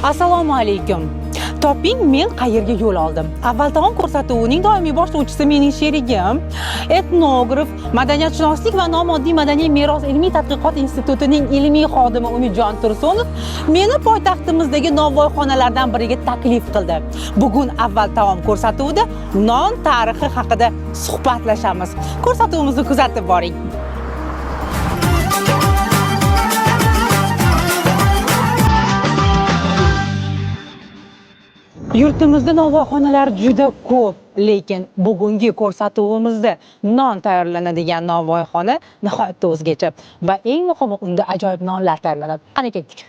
Assalomu alaykum. Toping, men qayerga yo'l oldim. Avval taom ko'rsatuvining doimiy boshlovchisi mening sherigim, etnograf, madaniyatshunoslik va nomoddiy madaniy meros ilmiy tadqiqot institutining ilmiy xodimi Umidjon Tursunov meni poytaxtimizdagi novvoyxonalardan biriga taklif qildi. Bugun avval taom ko'rsatuvida non tarixi haqida suhbatlashamiz. Ko'rsatuvimizni kuzatib boring. Yurtimizda novvoyxonalar juda ko'p, lekin bugungi ko'rsatuvimizda non tayyorlanadigan novvoyxona nihoyatda o'zgacha va eng muhimi unda ajoyib nonlar tayyorlanadi. Qani ketdik.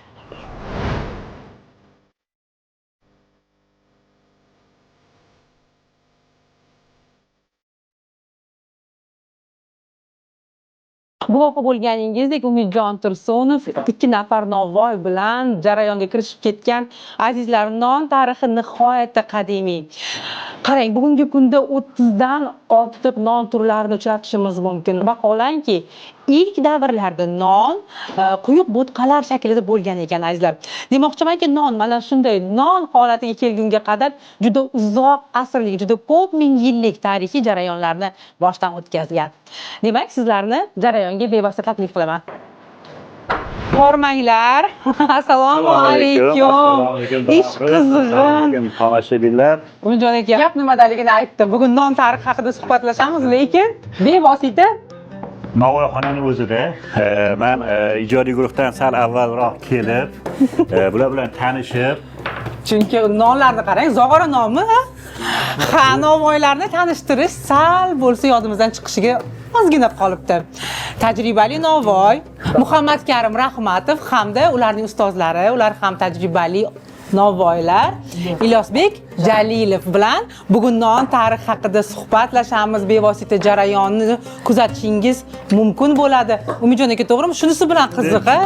Guvohi bo'lganingizdek, Umidjon Tursunov ikki nafar novvoy bilan jarayonga kirishib ketgan. Azizlar, non tarixi nihoyatda qadimiy. Qarang, bugungi kunda 30 dan ortiq non turlarini uchratishimiz mumkin. Vaholanki, ilk davrlarda non quyuq bo'tqalar shaklida bo'lgan ekan, azizlar. Demoqchimanki, non mana shunday non holatiga kelgunga qadar juda uzoq asrlik, juda ko'p ming yillik tarixiy jarayonlarni boshdan o'tkazgan. Demak, sizlarni jarayonga bevosita taklif qilaman. Hormanglar. Assalomu alaykum. Ish qizg'in. Tomoshabinlar. Umidjon aka, gap nimadaligini aytdi. Bugun non tarixi haqida suhbatlashamiz, lekin bevosita Novvoyxonani o'zida man ijodiy guruhdan sal avvalroq kelib, bular bilan tanishib, chunki nonlarni qarang, zog'ora nonmi? Ha? Ha, novvoylarni tanishtirish sal bo'lsa yodimizdan chiqishiga ozgina qolibdi. Tajribali novvoy Muhammad Karim Rahmatov hamda ularning ustozlari, ular ham tajribali novvoylar Ilyosbek Jalilov bilan bugun non tarixi haqida suhbatlashamiz. Bevosita jarayonni kuzatishingiz mumkin bo'ladi. Umidjon aka, to'g'rimi? Shunisi bilan qiziq, a?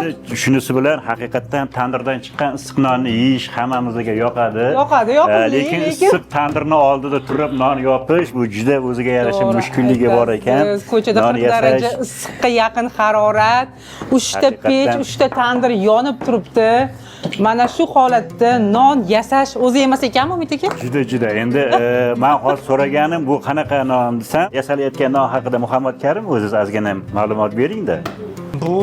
Shunisi bilan haqiqatdan tandirdan chiqqan issiq nonni yeyish hammamizga yoqadi. Yoqadi, yoqimli, Lekin issiq tandirni oldida turib non yopish bu juda o'ziga yarasha To'g'ri mushkulligi bor ekan. aytasiz. Ko'chada Non 40 daraja yasash issiqqa yaqin harorat, 3 ta pech, Haqiqatdan. 3 ta tandir yonib turibdi. Mana shu holatda non yasash o'zi emas ekanmi, Umid aka? Juda juda. Endi man hozir so'raganim bu qanaqa non desam, yasalayotgan non haqida Muhammad Karim o'ziz ozgina ma'lumot beringda. Bu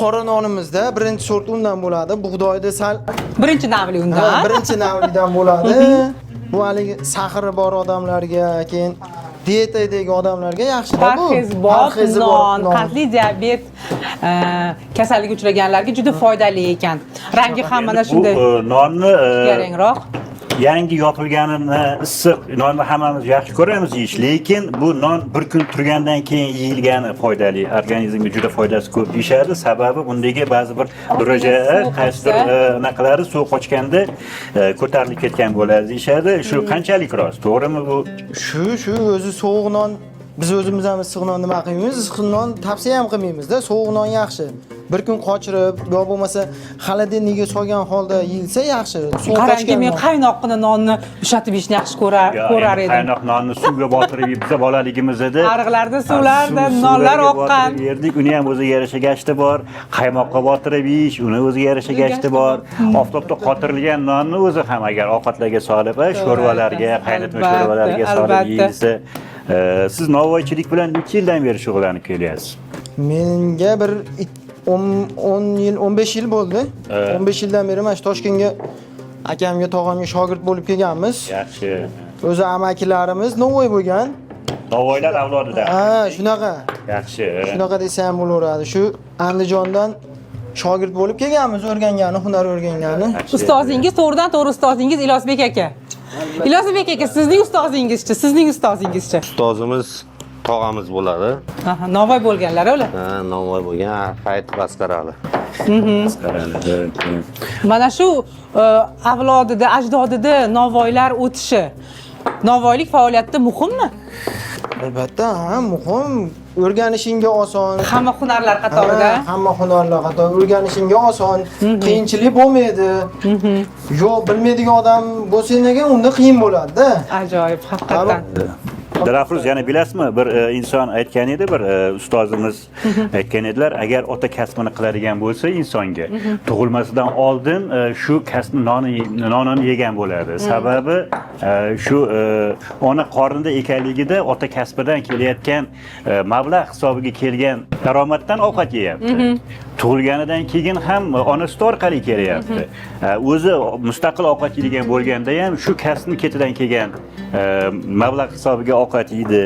qora nonimizda birinchi sort undan bo'ladi. Bug'doyda sal Birinchi navli ha, undan. birinchi navlidan bo'ladi. Bu haligi saxiri bor odamlarga, keyin diyetadagi odamlarga yaxshi-da bu. Parhezbop Parhezi bor non, qandli diabet kasalligiga uchraganlarga juda foydali ekan. Rangi ham mana Bu shunday nonni yarangroq. yangi yopilganini issiq nonni hammamiz yaxshi ko'ramiz yeyish, lekin bu non bir kun turgandan keyin yeyilgani foydali, organizmga juda foydasi ko'p deyishadi. Sababi bundagi ba'zi bir daraja suv qaysidir qochsa. Anaqalari suv qochganda ko'tarilib ketgan bo'ladi deyishadi. Shu qanchalik rost, to'g'rimi bu? Shu o'zi sovuq non, biz o'zimiz ham issiq non nima qilmaymiz, issiq non tavsiya ham qilmaymizda. Sovuq non yaxshi. Bir kun qochirib, yo bo'lmasa xolodilnikka solgan holda yeyilsa yaxshi. Suv Qarangki, qochgan men non. qaynoqqina nonni ushatib yeyishni yaxshi Yo, ko'rar endi edim. Qaynoq nonni suvga botirib yeb, biza bolaligimizda Ariqlarda suvlarda nonlar suvlarga oqqan. botirib yerdik. Uni ham o'ziga yarasha gashti bor. Qaymoqqa botirib yeyish, uni o'ziga yarasha gashti bor. Oftobda qotirilgan nonni o'zi ham agar ovqatlarga solib, sho'rvalarga, qaynatma Albatta, sho'rvalarga solib albatta. yeyilsa, siz novvoychilik bilan necha yildan beri shug'ullanib kelyapsiz? Menga bir 10 yil, 15 yil bo'ldi. 15 yildan beri mana shu Toshkentga akamga, tog'amga shogird bo'lib kelganmiz. Yaxshi. O'zi amakilarimiz novvoy bo'lgan. Novvoylar avlodidan. Ha, shunaqa. Yaxshi. Shunaqa desa ham bo'laveradi. Shu Andijondan shogird bo'lib kelganmiz, o'rgangani, hunar o'rgangani. Yaxshi. Ustozingiz to'g'ridan to'g'ri ustozingiz Ilyosbek aka. Ilyosbek aka, sizning ustozingizchi, sizning ustozingizchi? Ustozimiz tog'amiz bo'ladi. Aha, novvoy bo'lganlar ular. Ha, novvoy bo'lgan Hayit Basqarali. Mana shu avlodida, ajdodida novvoylar o'tishi novvoylik faoliyatida muhimmi? Albatta, ha, muhim. O'rganishingga oson. Hamma hunarlar qatorida. Ha, hamma hunarlar qatorida o'rganishingga oson, qiyinchilik bo'lmaydi. Yo'q, bilmaydigan odam bo'lsang nega unda qiyin bo'ladi-da. Ajoyib, haqiqatdan. Dilafruz, yana bilasizmi, bir inson aytgan edi, bir ustozimiz aytgan edilar, agar ota kasbini qiladigan bo'lsa insonga tug'ilmasidan oldin shu kasbni nonini yegan bo'ladi. Sababi shu ona qornida ekanligida ota kasbidan kelayotgan mablag' hisobiga kelgan daromaddan ovqat yeyapti. Tug'ilganidan keyin ham ona suti orqali kelyapti. O'zi mustaqil ovqat yeydigan bo'lganda ham shu kasbni ketidan kelgan mablag' hisobiga ovqat yeydi.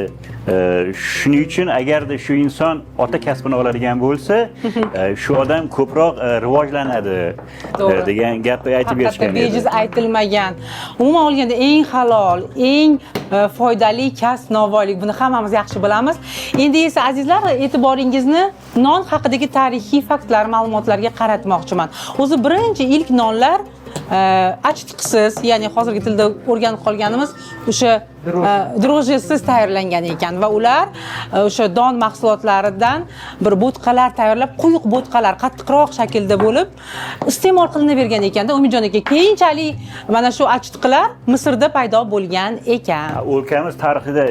Shuning uchun agarda shu inson ota kasbini oladigan bo'lsa, shu odam ko'proq rivojlanadi degan gapni aytib Haqiqatda berishgan edi. Bejiz aytilmagan. Umuman olganda eng halol, eng foydali kasb novvoylik. Buni hammamiz yaxshi bilamiz. Endi esa, azizlar, e'tiboringizni non haqidagi tarixiy faktlar, ma'lumotlarga qaratmoqchiman. O'zi birinchi ilk nonlar achitqisiz, ya'ni hozirgi tilda o'rganib qolganimiz o'sha дрожжи siz tayyorlangan ekan va ular o'sha don mahsulotlaridan bir bo'tqalar tayyorlab, quyuq bo'tqalar, qattiqroq shaklda bo'lib iste'mol qilinavergan ekanda, Umidjon aka. Keyinchalik mana shu achitqilar Misrda paydo bo'lgan ekan. O'lkamiz tarixida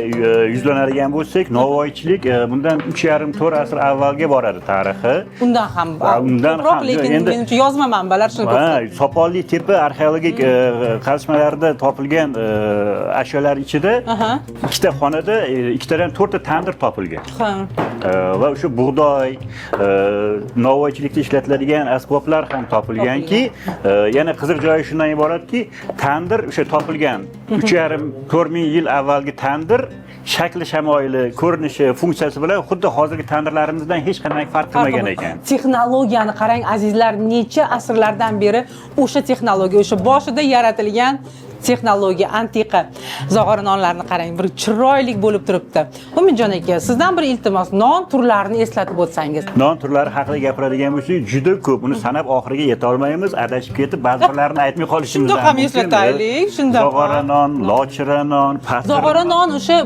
yuzlanadigan bo'lsak, novvoychilik bundan 3,5-4 asr avvalga boradi tarixi. Undan ham Ha, undan ko'proq, ham, lekin endi- menimcha yozma manbalar shuni Ha, ko'rsatadi. Sopolli tepa arxeologik qazishmalarida topilgan ashyolar ichida ikkita xonada ikkitadan to'rtta tandir topilgan. Va o'sha bug'doy, novvoychilikda ishlatiladigan asboblar ham topilganki, yana qiziq joyi shundan iboratki, tandir o'sha topilgan 3,5-4 ming yil avvalgi tandir shakli, shamoyili, ko'rinishi, funksiyasi bilan xuddi hozirgi tandirlarimizdan hech qanday farq qilmagan ekan. Texnologiyani qarang, azizlar, necha asrlardan beri o'sha texnologiya, o'sha boshida yaratilgan texnologiya, antiqa zog'ora nonlarni qarang, bir chiroyli bo'lib turibdi. Umidjon aka, sizdan bir iltimos, non turlarini eslatib o'tsangiz. Non turlari haqida gapiradigan bo'lsak, juda ko'p. Uni sanab oxiriga yeta olmaymiz, adashib ketib, ba'zi birlarini aytmay qolishimiz Shundoq ham ham mumkin. eslataylik, shundoq Zog'ora ham. non, lochira non, patir. Zog'ora non o'sha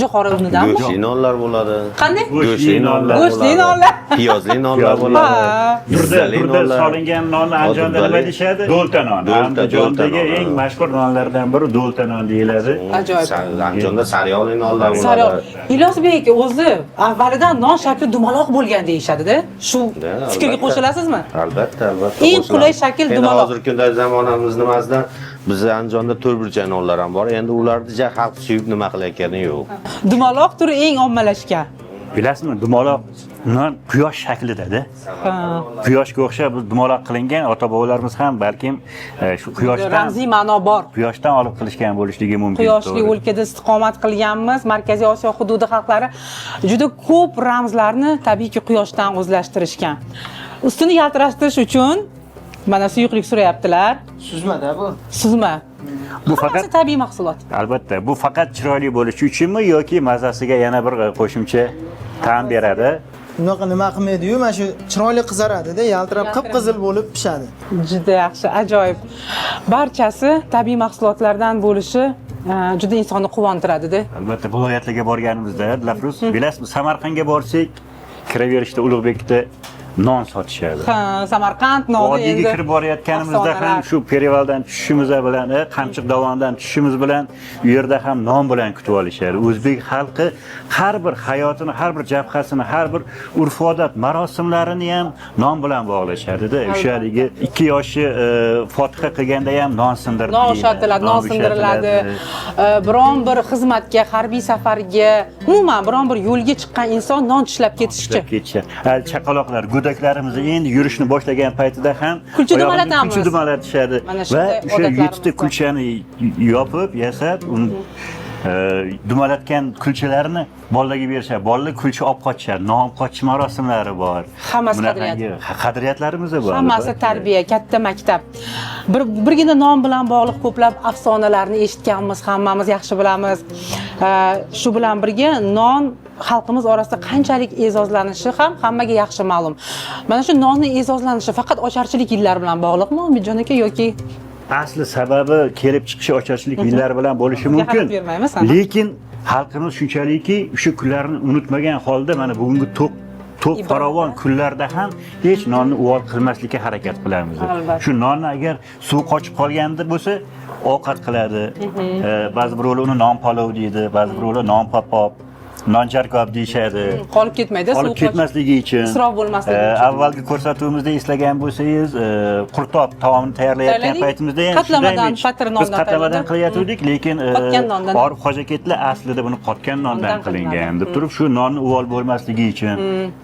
jo'xori unidanmi? Go'shtli nonlar bo'ladi. Qanday? Go'shtli nonlar. Go'shtli bo'ladi. nonlar. Piyozli nonlar Piyozli. bo'ladi. Ha. Durda, Jizzali durda nonlar. solingan nonni Andijonda nima Durdali. deyishadi? Do'lta non. Do'lta, Andijondagi do'lta non, eng ha. mashhur nonlardan biri do'lta non deyiladi. Ajoyib. Andijonda sariyog'li nonlar Sariyog'. bo'ladi. Ilyosbek aka, o'zi avvalidan non shakli dumaloq bo'lgan deyishadi-da. Shu Da, fikrga albatta. qo'shilasizmi? Albatta, albatta. Eng qo'shilamiz. qulay shakl Endi dumaloq. hozirgi kunda zamonamiz nimasidan bizda Andijonda to'rtburchak nonlar ham bor. Endi ularni ja xalq suyib nima qilayotgani yo'q. Dumaloq turi eng ommalashgan. Bilasizmi, dumaloq non quyosh shaklida-da. Quyoshga o'xshab bu dumaloq qilingan. Ota-bobolarimiz ham balkim shu quyoshdan Ramziy ma'no bor. quyoshdan olib qilishgan bo'lishligi mumkin. Quyoshli To'g'ri. o'lkada istiqomat qilganmiz. Markaziy Osiyo hududi xalqlari juda ko'p ramzlarni tabiiyki quyoshdan o'zlashtirishgan. Ustini yaltirashtirish uchun mana suyuqlik so'rayaptilar. Suzmada bu. Suzma. Bu Hammasi faqat tabiiy mahsulot. Albatta, bu faqat chiroyli bo'lishi uchunmi yoki mazasiga yana bir qo'shimcha ta'm beradi? Bunaqa nima qilmaydi-yu, mana shu chiroyli qizaradida, yaltirab qip-qizil bo'lib pishadi. Juda yaxshi, ajoyib. Barchasi tabiiy mahsulotlardan bo'lishi juda insonni quvontiradi-da. Albatta, viloyatlarga borganimizda, Dilafruz, bilasizmi, Samarqandga borsak, kiraverishda Ulug'bekda non sotishadi. Ha, Samarqand noni Vodiyga endi kirib borayotganimizda ham afsonalar. Shu перевал dan tushishimiz bilan, Qamchiq dovonidan tushishimiz bilan u yerda ham non bilan kutib olishadi. O'zbek xalqi har bir hayotini, har bir jabhasini, har bir urf-odat marosimlarini ham non bilan bog'lashadi-da. O'sha haligi ikki yoshi fotiha qilganda ham non sindirdi Non deyiladi. ushatiladi, non sindiriladi. Biron bir xizmatga, harbiy safarga, umuman biron bir yo'lga chiqqan inson non tishlab ketishichi. Tishlab ketishadi. Ha, chaqaloqlar, go'daklarimiz endi yurishni boshlagan paytida ham Kulcha oyog'ini dumalatamiz. kulcha dumalatishadi. Mana Va shunday o'sha odatlarimiz yettita bor. kulchani yopib, yasab, uni dumalatgan kulchalarni bolalarga berishadi. Bolalar kulcha olib qochishadi. Non olib qochish marosimlari bor. Hammasi Bunaqangi qadriyatlarimiz bor. Hammasi albatta. Tarbiya, katta maktab. Bir birgina non bilan bog'liq ko'plab afsonalarni eshitganmiz, hammamiz yaxshi bilamiz. Shu bilan birga non xalqimiz orasida qanchalik e'zozlanishi ham hammaga yaxshi ma'lum. Mana shu nonni e'zozlanishi faqat ocharchilik yillari bilan bog'liqmi, Umidjon aka, yoki Asli sababi kelib chiqishi ocharchilik yillari bilan bo'lishi Unga mumkin. xalaqit bermaymiz, ha? Lekin xalqimiz shunchalikki o'sha kunlarni unutmagan holda mana bugungi to'q To'q farovon kunlarda ham hech nonni uvol qilmaslikka harakat qilamiz. Albatta. Shu nonni agar suv qochib qolganda bo'lsa, ovqat qiladi. Ba'zi birovlar uni non palov deydi, ba'zi birovlar non papob, non charkob deyishadi. Qolib ketmaydi, suv Qolib ketmasligi uchun. Isrof bo'lmasligi uchun. Avvalgi ko'rsatuvimizda eslagan bo'lsangiz, qurtob taomini tayyorlayotgan Tayyorladik. paytimizda ham Qatlamadan, shunday biz patir nondan qatlamadan tayyorladik. qilayotgandik, lekin Qotgan nondan. Orif Hoji aketlar aslida buni qotgan nondan Nondan qilingan qilinadi. deb turib, shu nonni uvol bo'lmasligi uchun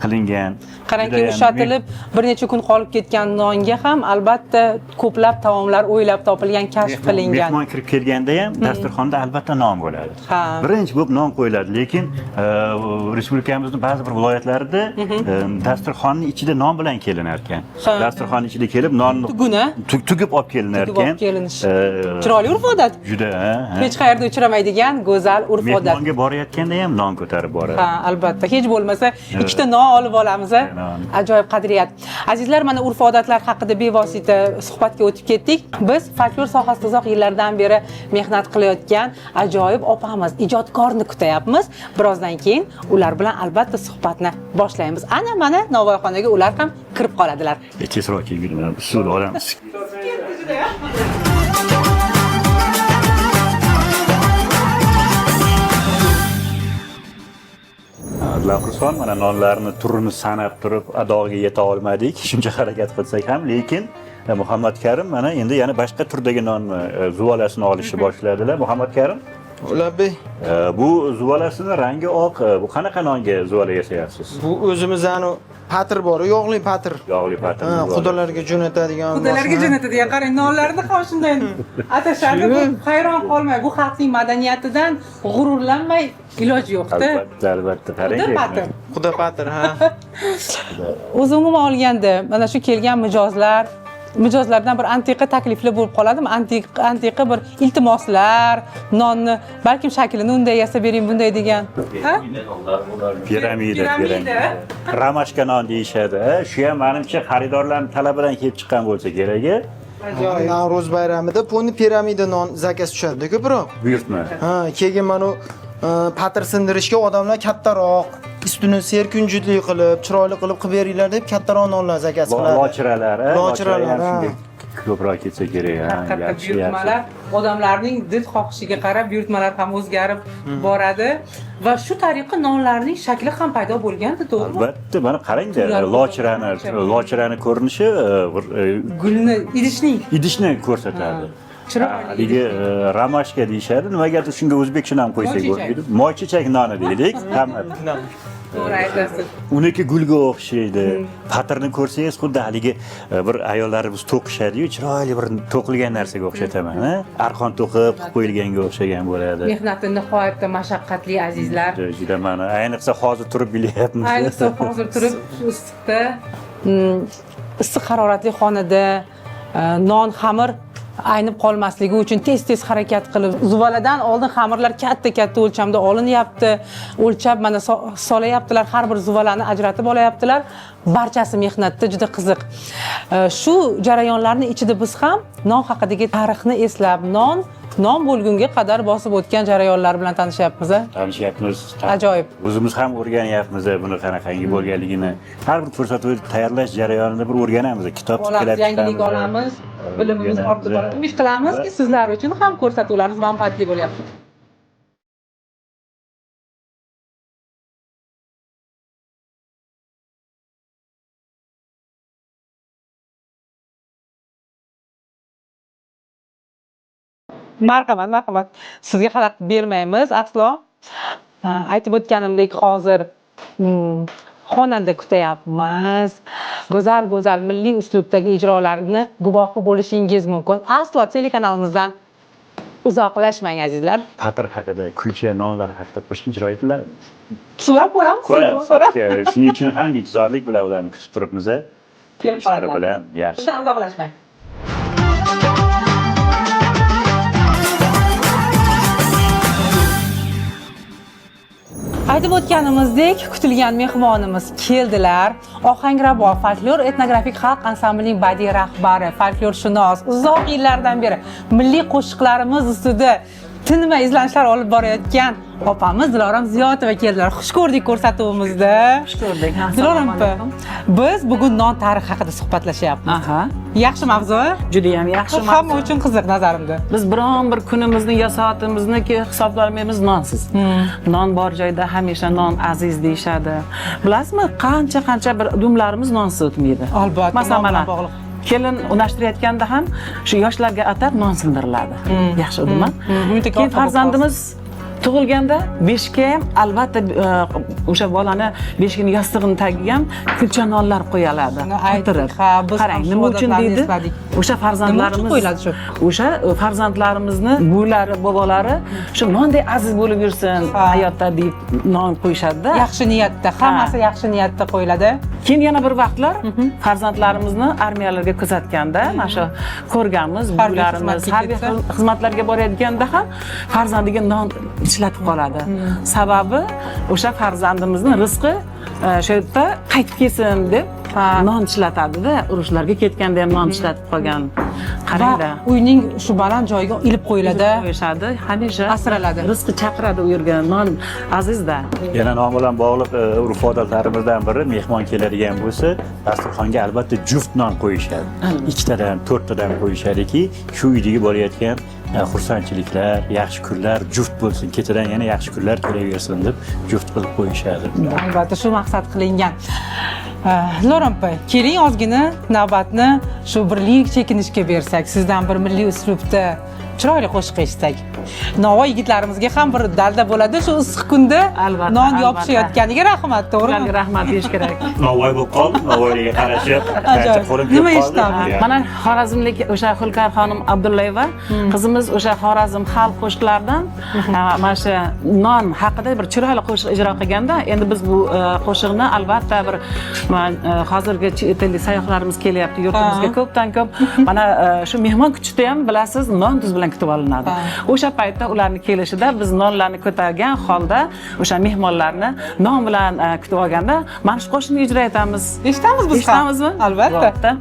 qilingan. Qarangki, Judayam ushatilib bir necha kun qolib ketgan nonga ham albatta ko'plab taomlar o'ylab topilgan, kashf qilingan. Mehmon kirib kelganda ham dasturxonda albatta non bo'ladi. Ha. Birinchi bo'lib non qo'yiladi, lekin respublikamizning ba'zi bir viloyatlarida dasturxonning ichida non bilan kelinar ekan. Ha. Dasturxonning ichida kelib nonni Tuguni? Tugib olib kelinar Tugib olib ekan. kelinishi. Chiroyli urf-odat. Juda, ha, ha. Hech qayerda uchramaydigan go'zal urf-odat. Mehmonga borayotganda ham non ko'tarib boradi. Ha, albatta. Hech bo'lmasa ikkita non olib olamiz. A? Non. Ajoyib qadriyat. Azizlar, mana urf-odatlar haqida bevosita suhbatga o'tib ketdik. Biz folklor sohasida uzoq yillardan beri mehnat qilayotgan ajoyib opamiz, ijodkorni kutayapmiz. Birozdan keyin ular bilan albatta suhbatni boshlaymiz. Ana mana Novvoyxonaga ular ham kirib qoladilar. Tezroq kelgin, suvni olamiz. Lafurson, mana nonlarni turini sanab turib adog'iga yeta olmadik, shuncha harakat qilsak ham, lekin Muhammad Karim mana endi yana boshqa turdagi nonni zuvalasini olishni boshladilar. Muhammad Karim, Labbay. Bu zuvalasini rangi oq, bu qanaqa nonga zuvala yasayapsiz? Bu o'zimizni patir bor, yog'li patir. Yog'li patir. Ha, zuvala. xudolarga jo'natadigan. Xudolarga boshqa. jo'natadigan qarang, nonlarni ham shunday atashadi. Bu hayron qolmay, bu xalqning madaniyatidan g'ururlanmay iloj yo'q-da. Albatta, albatta. Qarang. Xudo patir. Xudo patir, ha. O'zi umuman olganda mana shu kelgan mijozlardan bir antiqa takliflar bo'lib qoladimi? Antiqa bir iltimoslar, nonni balkim shaklini unday yasab bering, bunday degan. Ha? Piramida, Piramida. piramida. Ramashka non deyishadi. Shu ham menimcha xaridorlarning talabidan kelib chiqqan bo'lsa kerak. Navro'z bayramida poni piramida non zakaz tushadi ko'proq. Buyurtma. Ha, keyin mana u patir sindirishga odamlar kattaroq, ustini serkunjutli qilib, chiroyli qilib qilib beringlar deb kattaroq nonlar zakaz qiladi. Lochiralar, Lochiralar, lochira ham ha. shunga ko'proq ketsa kerak. Ha, Haqiqatda yaxshi, buyurtmalar yaxshi. odamlarning did xohishiga qarab buyurtmalar ham o'zgarib boradi va shu tariqa nonlarning shakli ham paydo bo'lgandi, to'g'rimi? Albatta, mana qarangda, Turlar lochirani, lochirani ko'rinishi bir Gulni, idishning idishni ko'rsatadi. Chiroyli Haligi ramashka deyishadi. Nimagadir shunga o'zbekcha nom qo'ysak Moychechak. bo'lmaydi. Moychechak noni deylik. Hamma To'g'ri aytasiz. Uniki gulga o'xshaydi. Patirni ko'rsangiz xuddi haligi bir ayollarimiz to'qishadi-yu, chiroyli bir to'qilgan narsaga o'xshataman, ha? Arqon to'qib qilib qo'yilganga o'xshagan bo'ladi. Mehnati nihoyatda mashaqqatli azizlar. Juda, juda mana ayniqsa hozir turib bilyapmiz. Ayniqsa hozir turib shu issiqda, issiq haroratli xonada non xamir aynib qolmasligi uchun tez-tez harakat qilib, zuvaladan oldin xamirlar katta-katta o'lchamda olinyapti, o'lchab mana solayaptilar, har bir zuvalani ajratib olayaptilar. Barchasi mehnatda juda qiziq. Shu jarayonlarning ichida biz ham non haqidagi tarixni eslab, non bo'lgunga qadar bosib o'tgan jarayonlar bilan tanishyapmiz, a? Tanishyapmiz. Ajoyib. O'zimiz ham o'rganyapmiz buni qanaqangi bo'lganligini. Har bir ko'rsatuv tayyorlash jarayonida bir o'rganamiz, kitob Olamiz, tiklab yangilik chiqamiz. olamiz, bilimimiz ortib boradi. Umid qilamizki, sizlar uchun ham ko'rsatuvlarimiz manfaatli bo'lyapti. Marhamat, marhamat. Sizga xalaqit bermaymiz aslo. Ha, aytib o'tganimdek, hozir xonanda kutyapmiz. Go'zal go'zal milliy uslubdagi ijrolarni guvohi bo'lishingiz mumkin. Aslo telekanalimizdan uzoqlashmang azizlar. Patir haqida, kulcha, nonlar haqida qo'shiq ijro etiladi. So'rab ko'ramiz. Ko'ramiz. So'rab. Shuning uchun ham intizorlik bilan ularni kutib turibmiz. Kelib Ishlari qoladilar. bilan yaxshi. Bizdan uzoqlashmang. Aytib o'tganimizdek, kutilgan mehmonimiz keldilar. Ohangrabo folklor etnografik xalq ansamblining badiiy rahbari, folklorshunos, uzoq yillardan beri milliy qo'shiqlarimiz ustida Tinmay izlanishlar olib borayotgan opamiz Dilorom Ziyotova keldilar. Xush ko'rdik ko'rsatuvimizda. Xush ko'rdik. Dilorom opa, biz bugun non tarixi haqida suhbatlashyapmiz. Aha. Yaxshi mavzu. Juda ham yaxshi mavzu. Hamma uchun qiziq nazarimda. Biz biron bir kunimizni yo soatimizni hisoblamaymiz nonsiz. Non bor joyda hamisha non aziz deyishadi. Bilasizmi, qancha bir dumlarimiz nonsiz o'tmaydi. Albatta, Masalan, non bilan bog'liq. Kelin unashtirayotganda ham shu yoshlarga atab non sindiriladi. Yaxshi udumi? Keyin farzandimiz tug'ilganda beshikka ham albatta o'sha bolani beshigini yostig'ini tagiga ham kulcha nonlar qo'yiladi. Qotirib. Qarang, nima uchun deydi? O'sha farzandlarimiz qo'yiladi shu. O'sha farzandlarimizni buvilari, bobolari shu nondek aziz bo'lib yursin hayotda deb non qo'yishadi-da. Yaxshi niyatda, hammasi yaxshi niyatda qo'yiladi. Keyin yana bir vaqtlar farzandlarimizni armiyalarga kuzatganda mana shu ko'rganmiz, buvilarimiz harbiy xizmatlarga borayotganda ham farzandiga non ishlatib qoladi. Sababi o'sha farzandimizni rizqi o'sha yerda qaytib kelsin deb non ishlatadi-da. Urushlarga ketganda ham non ishlatib qolgan. Qarangda. Uyning shu baland joyiga ilib qo'yiladi. Qo'yishadi, hamisha asraladi. Rizqi chaqiradi u yerga, non azizda. Yana non bilan bog'liq urf-odatlarimizdan biri, mehmon keladigan bo'lsa, dasturxonga albatta juft non qo'yishadi. Ikkitadan, to'rttadan qo'yishadiki, shu uydagi bo'layotgan xursandchiliklar, yaxshi kunlar juft bo'lsin, ketidan yana yaxshi kunlar kelaversin deb juft qilib qo'yishadi. Albatta shu maqsad qilingan. Dilorom opa, keling ozgina navbatni shu bir lirik chekinishga bersak, sizdan bir milliy uslubda chiroyli qo'shiq eshitsak. Navoiy yigitlarimizga ham bir dalda bo'ladi shu issiq kunda non yopishayotganiga rahmat, to'g'rimi? Ularga rahmat deyish kerak. Navoiy bo'lib qoldi, Navoiyga qarashib, qancha qo'lim Nima eshitamiz? Mana Xorazmlik o'sha Xulkar xonim Abdullayeva qizimiz o'sha Xorazm xalq qo'shiqlaridan mana shu non haqida bir chiroyli qo'shiq ijro qilganda, endi biz bu qo'shiqni albatta bir hozirgi chet ellik sayyohlarimiz kelyapti yurtimizga ko'pdan ko'p. Mana shu mehmon kutishda ham bilasiz, non tuz bilan kutib olinadi. O'sha paytda ularni kelishida biz nonlarni ko'targan holda o'sha mehmonlarni non bilan kutib olganda mana shu qo'shiqni ijro etamiz. Eshitamiz biz ham. Eshitamizmi? Albatta.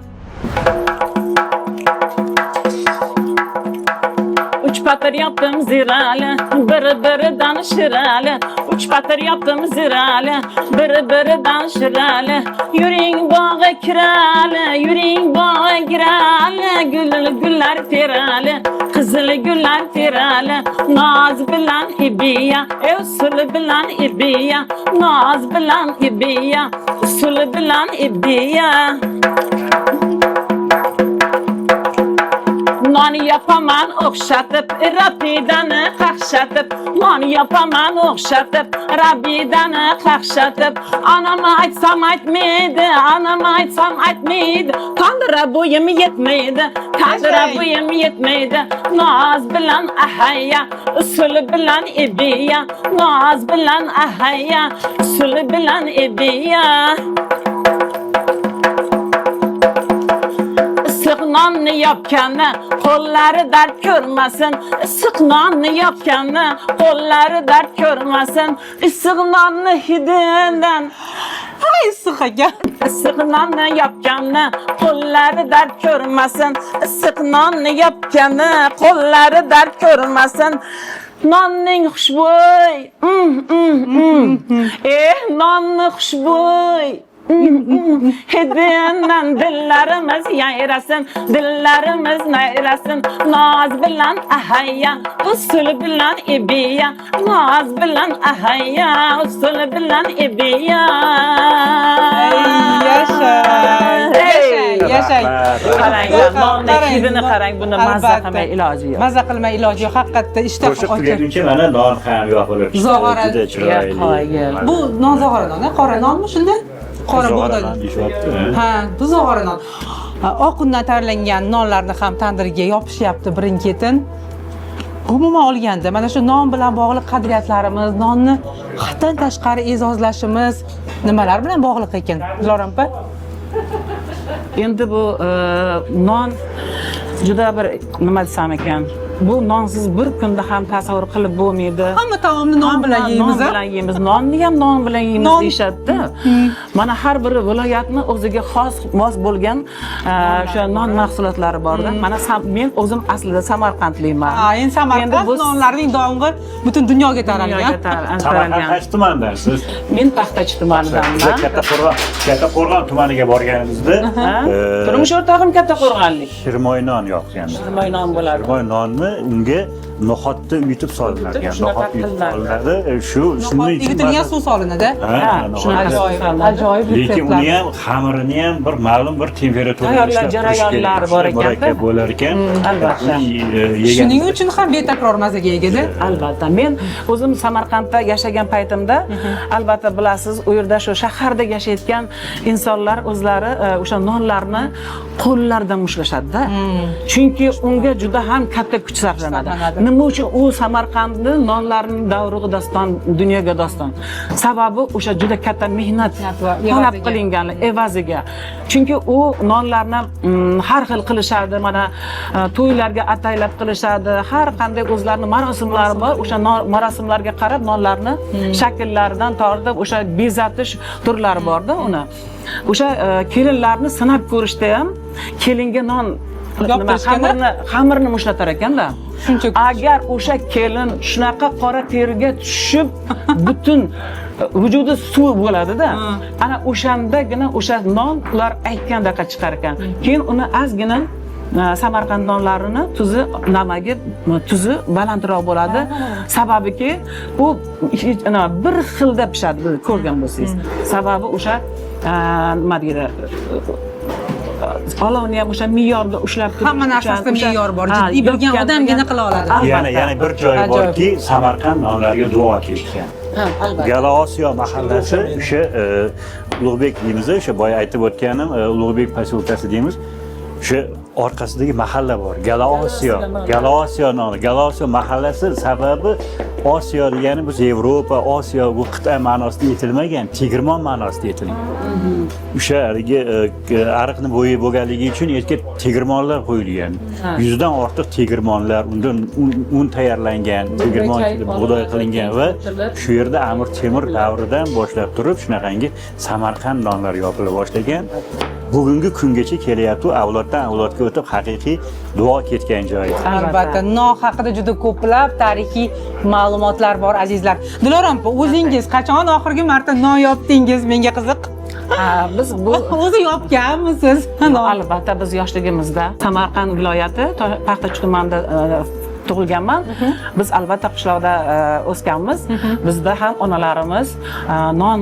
Uch patir yaptım zirali, biri-biridan shirali. Uch patir yaptım zirali, biri-biridan shirali. Yuring bog'a kirali, yuring bog'a kirali. Gul gullar terali, qizil gullar terali. Noz bilan ibiya, usul bilan ibiya. Noz bilan ibiya, usul bilan ibiya. Non yapaman o'xshatib, Rabbidani qaqshatib. Non yapaman o'xshatib, Rabbidani qaqshatib. Onam aytsam aytmaydi, onam aytsam aytmaydi. Tandira bo'yim yetmaydi, tandira bo'yim yetmaydi. Noz bilan ahaya, usul bilan ibiya. Noz bilan ahaya, usul bilan ibiya. Issiq nonni yopganni qo'llari dard ko'rmasin. Issiq nonni yopganni qo'llari dard ko'rmasin. Issiq nonni hididan Hay issiq ekan. Issiq nonni yopganni qo'llari dard ko'rmasin. Issiq nonni yopganni qo'llari dard ko'rmasin. Nonning xushbo'y, nonni xushbo'y. Hidinden dillarimiz yayrasin, dillarimiz nayrasin. Noz bilan ahaya, usul bilan ibiya. Noz bilan ahaya, usul bilan ibiya. Yashang, yashang, yashang. Qarang, nonni hidini qarang, buni mazza qilmay iloji yo'q. Mazza qilmay iloji yo'q, haqiqatda ishtaha Qo'shiq ochiq. tugaguncha mana non ham yopilib chiqdi. Zog'ora. Juda chiroyli. Bu non zog'ora non, qora nonmi shunda? Qora Zog'ora bug'doy. non deyishyapti. Ha, bu zog'ora non. Oq undan tayyorlangan nonlarni ham tandirga yopishyapti birin-ketin. Umuman olganda mana shu non bilan bog'liq qadriyatlarimiz, nonni haddan tashqari e'zozlashimiz nimalar bilan bog'liq ekan? Dilorom opa? Endi bu non juda bir nima desam ekan, Bu nonsiz bir kunda ham tasavvur qilib bo'lmaydi. Hamma taomni non bilan Hamma yeymiz, non a? bilan yeymiz. Nonni ham non bilan yeymiz Non. deyishadi-da. Mana har bir viloyatni o'ziga xos mos bo'lgan o'sha non mahsulotlari borda. Mana men o'zim aslida Samarqandlikman. Ha, endi Samarqand bu nonlarining dong'i butun dunyoga taralgan. dunyoga Samarqand taralgan. qaysi tumandansiz? Men Paxtachi Biz tumanidanman. Kattaqo'rg'on tumaniga borganimizda Ha? Turmush o'rtog'im Kattaqo'rg'onlik. shirmoy non yoqgan. Shirmoy non bo'ladi. Shirmoy nonni unga no'xatni uyutib solinar ekan. Shunaqa No'xat uyutib qilinadi. solinadi. Shu shuning uchun Yutilgan ba'zan- suv solinadi. Ha, Ha, no'xat. shunaqa. Ajoyib, Solinadi. ajoyib Lekin retseptlar. uni ham xamirini ham bir ma'lum bir temperaturada Tayyorlash ishlab turish kerak. jarayonlari bor ekanda. Murakkab bo'lar ekan. Albatta. Uni, yegan- Shuning uchun ham betakror mazaga egada. Albatta. Men o'zim Samarqandda yashagan paytimda, albatta bilasiz, u yerda shu shaharda yashayotgan insonlar o'zlari o'sha nonlarni qo'llaridan mushlashadi-da. Chunki unga juda ham katta kuch sarflanadi. Sarflanadi. Nima uchun u Samarqandni nonlarining davrug'i doston, dunyoga doston? Sababi o'sha juda katta mehnat Mehnat va talab evaziga. qilingan evaziga. Chunki u nonlarni har xil qilishadi, mana to'ylarga ataylab qilishadi, har qanday o'zlarini marosimlari bor, o'sha marosimlarga qarab nonlarni shakllaridan tortib o'sha bezatish turlari borda uni. O'sha kelinlarni sinab ko'rishda ham kelinga non nima, Yoptirishganda? xamirni mushlatar ekanda. Shuncha kuch. Agar o'sha kelin shunaqa qora teriga tushib, butun vujudi suv bo'ladida. Ana o'shandagina o'sha non ular aytgandaqa chiqar ekan. Keyin uni ozgina Samarqand nonlarini tuzi, namagi, tuzi balandroq bo'ladi. Sababiki u bir xilda pishadi, ko'rgan bo'lsangiz. Sababi o'sha nima deydi, olovni ham o'sha me'yorda ushlab turish Hamma narsasida uchun o'sha- me'yor bor. Ha, Jiddiy bilgan yopgan odamgina degan- qila oladi. Albatta. Yana bir joyi borki, Samarqand nonlariga duo ketgan. Ha, albatta. Gala Osiyo mahallasi o'sha Ulug'bek deymiz, o'sha boya aytib o'tganim Ulug'bek posyolkasi deymiz. O'sha orqasidagi mahalla bor. Gala Osiyo. Gala Osiyo nomi. Gala Osiyo mahallasi sababi Osiyo degani biz Yevropa, Osiyo bu qit'a ma'nosida aytilmagan, tegirmon ma'nosida aytilgan. O'sha haligi ariqni bo'yi bo'lganligi uchun erga tegirmonlar qo'yilgan. 100 dan ortiq tegirmonlar, undan un tayyorlangan, tegirmon bug'doy qilingan va shu yerda Amir Temur davridan boshlab turib shunaqangi Samarqand nonlari yopila boshlagan. Bugungi kungacha kelyapti, avloddan avlodga o'tib haqiqiy duo ketgan joyi. Albatta, non haqida juda ko'plab tarixiy ma'lumotlar bor, azizlar. Dilorom opa, o'zingiz qachon oxirgi marta non yopdingiz? Menga qiziq. Ha, biz bu O'zi yopganmisiz? Non. Albatta, biz yoshligimizda Samarqand viloyati Paxtachi tumanida tug'ilganman. Biz albatta qishloqda o'sganmiz. Bizda ham onalarimiz non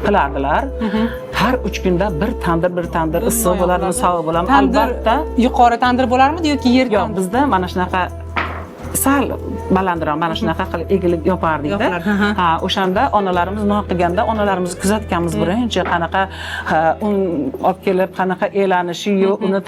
qilardilar. Har 3 kunda bir tandir, bir tandir issiq bo'ladimi, sovuq bo'ladimi? Tandir Albatta. yuqori tandir bo'larmidi yoki yer Yo'q, tandir? bizda mana shunaqa sal balandroq, mana shunaqa qilib egilib yopardikda. Yopilar, ha, ha. Ha, o'shanda onalarimiz non qilganda onalarimiz kuzatganmiz birinchi qanaqa un olib kelib, qanaqa elanishi, yo'q, uni